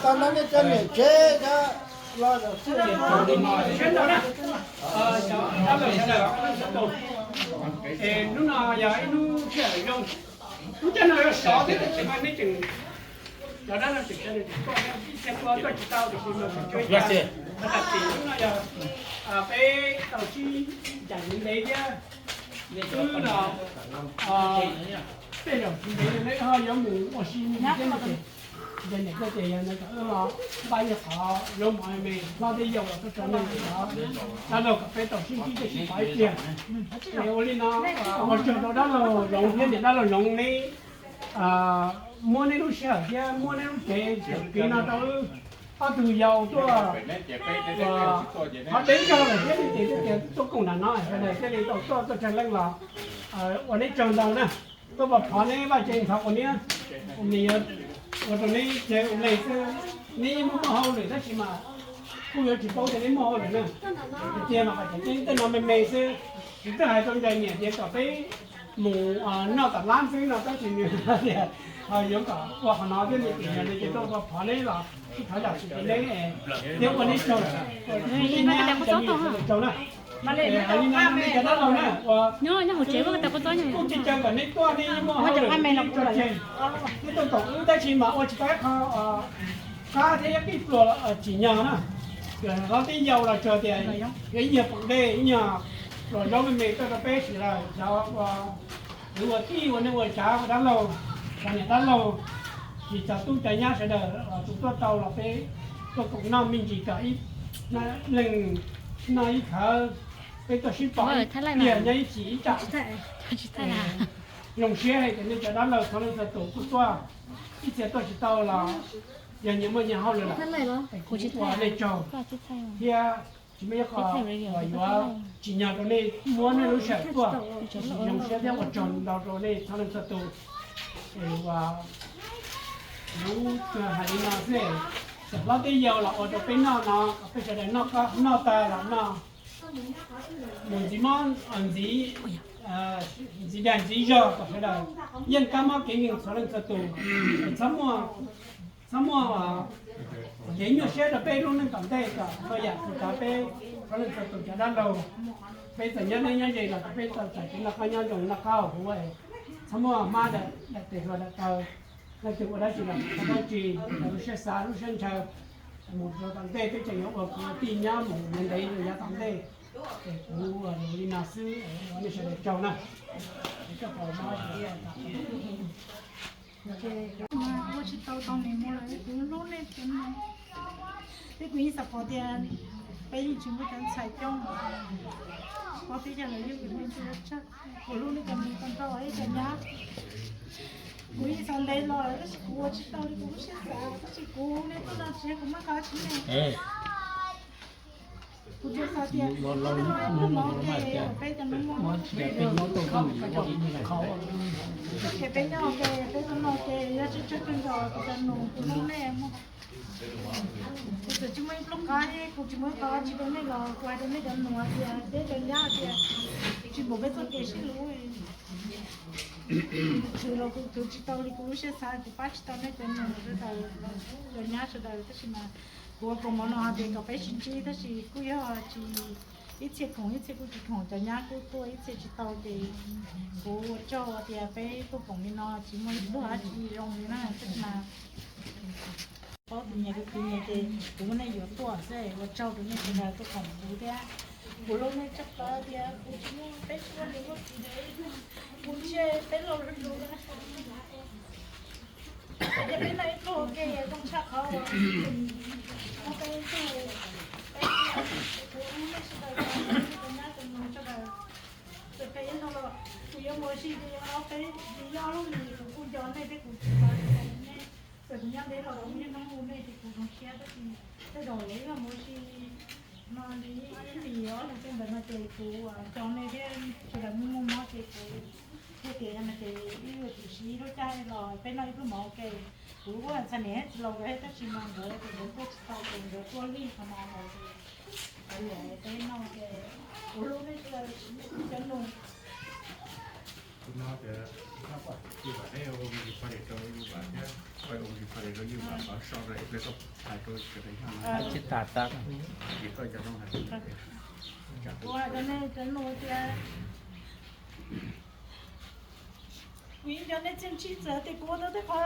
Tau nab nej cov niam tsev cov los. Hnub no yog ib hnub sij hawm zoo, lub caij no yuav sov thiab tab sis mas nej tseem, cov dab laug tseem sawv daws tseem tuaj, ib txhia tuaj tsis tau tiam sis mas tseem cuab ib tag. Tam sim hnub no yog peb tau sib ncaim ntev thiab, wb los tej zaum tsis ntev no neb ho yuav mus ua si ntxiv thiab no ces, ces niam koj ces yog no kom wb ho npaj ib qhov zaub mov me me hlob thiab yau los tuaj rau nej, dab laug kom peb tau sib ntsib thiab sib pom ib pliag. Es ua li no, ua tsaug rau dab laug Zoov thiab niam dab laug Zoov neb muab neb lub sij hawm thiab muab neb lub cev txawm kev no rau wb ob tug yau tuaj. Qhov tseeb yog lawm thiab ces twb tias tuaj koom nram no sawv daws thiaj li tau tuaj, tuaj tsawg leej los ua neb tsaug ntau na. Tuaj pov phov neb vaj tse ntxhov quas niab, kuv nws yuav ua rau neb tsev ua npe xwb. Neb yeej muaj muaj hauj lwm tab sis mas kuj yuav tsis paub tias neb muaj hauj lwm na. Tiag mas kom cov tseeb tej no me me xwb, kuv twb hais rau ntawm niam tias kom peb mus noj tom lab xwb no tab sis nws tias yuav kom ua qhov no thiab nws tias yog nws ces tuaj pov phov neb los ib thov zam txim rau neb thiab ua neb tsaug, ua neb tsaug na. Hais li no rau nej cov dab laug na, kuj tsis caw kom neb tuaj, neb muaj hauj lwm neb tso tseg, neb tuaj koom wb tab sis mas ua tsis tau ib qho qab thiab ib qib pluas tsim nyog na. Hlob thiab yau los tsuas tias yuav ib nyuag pom dej ib nyuag pluas zaub me me tuaj rau peb sawv daws cov ua kwv ua tij ua neej ua tsav ua dab laug, cov niam dab laug, tsis cov tub cov nyab sawv daws los tus tuaj tau los peb tuaj koom noj me ntsis kom ib leeg noj ib khawv, peb tuaj sib pom ib pliag nyob ib chim ib tsam. Zoo siab hais tias nej cov dab laug txhua leej txhua tus kuj tuaj, ib txhia tuaj tsis tau los yog nyias muaj nyias hauj lwm lawm, kuv ua nej tsaug thiab tsis muaj ib qho uas yuav tsim nyog rau nej muab nej lub sij hawm tuaj, zoo siab thiab ua tsaug ntau rau nej txhua leej txhua tus. Es uas kuv hais li no xwb, txawm hlob thiab yau los ua rau peb noj no, peb sawv daws noj tag los noj mus ntxiv mob ntxiv, ntxiv dag ntxiv zog kom sawv daws yeej kab mob kev nkeeg txhua leej txhua tus. Txhob muaj, txhob muaj kev nyuaj siab rau peb lub neej tom ntej kom txhua yam txhua tsav peb txhua leej txhua tus cov dab laug, peb txawm nyob deb nyob ze los peb txawm txawm kev noj qab nyob zoo noj qab haus huv, txhob muaj hmab daim tes hluas daim taw, leej twg ua dab tsi los txhob dab tsi, lub siab xav lub siab ntshaw mus rau tom ntej peb tseem yuav ua kwv ua tij nyob mus ntev ntev rau yav tom ntej. Es kuv ua li no xwb, ua nej sawv daws tsaug na. Ua tsis tau tau nim mus lawm, kuv hlub nej cov me, peb kuv yeej xav pom tias peb yeej tsis muaj cov ntxhais coob, peb tib yog lawv yog kuv me ntsuav tshaj, kuv hlub nej cov me tau nrho ib cov nyab. Kuv yeej xav ntev los tab sis kuv ua tsis tau li kuv lub siab xav, tab sis kuv nej tuaj no tsis yog kuv maj qab tsis ne. Kuv tsuas xav tias peb no peb mus ua ke, peb cov Hmoob, ces peb nyob ua ke, peb tuaj noj ke, yog tsawg tsawg kawg nkaus kuv cov nus kuv hlub nej. Kuv txawm tsis muaj ib pluj qab, kuv tsis muaj ib qho tsis rau nej los kuv hais rau nej cov nus tias, peb cov nyab tias tsis npaum peb txoj kev sib hlub. Txhwm los kuv txhwm tsis tau li kuv lub siab xav, kuv pab tsis tau nej cov nus sawv daws, cov nyab sawv daws, tab sis mas kuv ua kaus mom no hais tias kom peb sib ntsib, tab sis kuj yog tsis, ib txhia khoom ib txhia kuj tsis khoom, cov nyab kuj tuaj ib txhia tsis tau, ces kuv ua tsaug tias peb tuaj koom li no tsis muaj ib pluj dab tsi zoo li na, tab sis mas paub tus nyiam tus nyiam ces kuv muab nej yuav tuaj xwb, ua tsaug rau nej sawv daws tuaj koom kuv thiab. Kuv hlub nej tshaj plaws tias kuv tsis muaj, peb tsis muaj niam muaj txiv, kuv ntshe peb laus lub lus. Ces peb noj ib pluj ua ke zoo tshaj qhov uas peb ib tug, peb kuv hlub nej sawv daws, tus nyab tus nus sawv daws. Txawm peb ib tug los kuv yuav mus ua si ces yog ob peb, yog lub hlis kuv kuj nco nej thiab kuv tsis xav nej. Txawm kuv nyob deb los kuv yeej hlub nej ces kuv zoo siab, tab sis tej zaum lawv ib mus ua si no li ib hlis ob hlis tej ntawd no ces kuv nco nej thiab sawv daws muaj muaj mob ces kuv thiaj tias no ces ib yuav tsum siv ib lub caij los peb noj ib pluj mov ua ke. Kuv kuj ntxhais niam txiv laus nkawd thiab, tab sis mas nkawd ces nkawd tuaj tsis tau ces nkawd tuaj lig qhov no lawm ces kav liam peb noj ces kuv hlub nej sawv daws cov nus. Kuv hais rau nej cov nus tias kuv yeej nco nej txiaj ntsig, txawm tias kuv ua tau tej qhov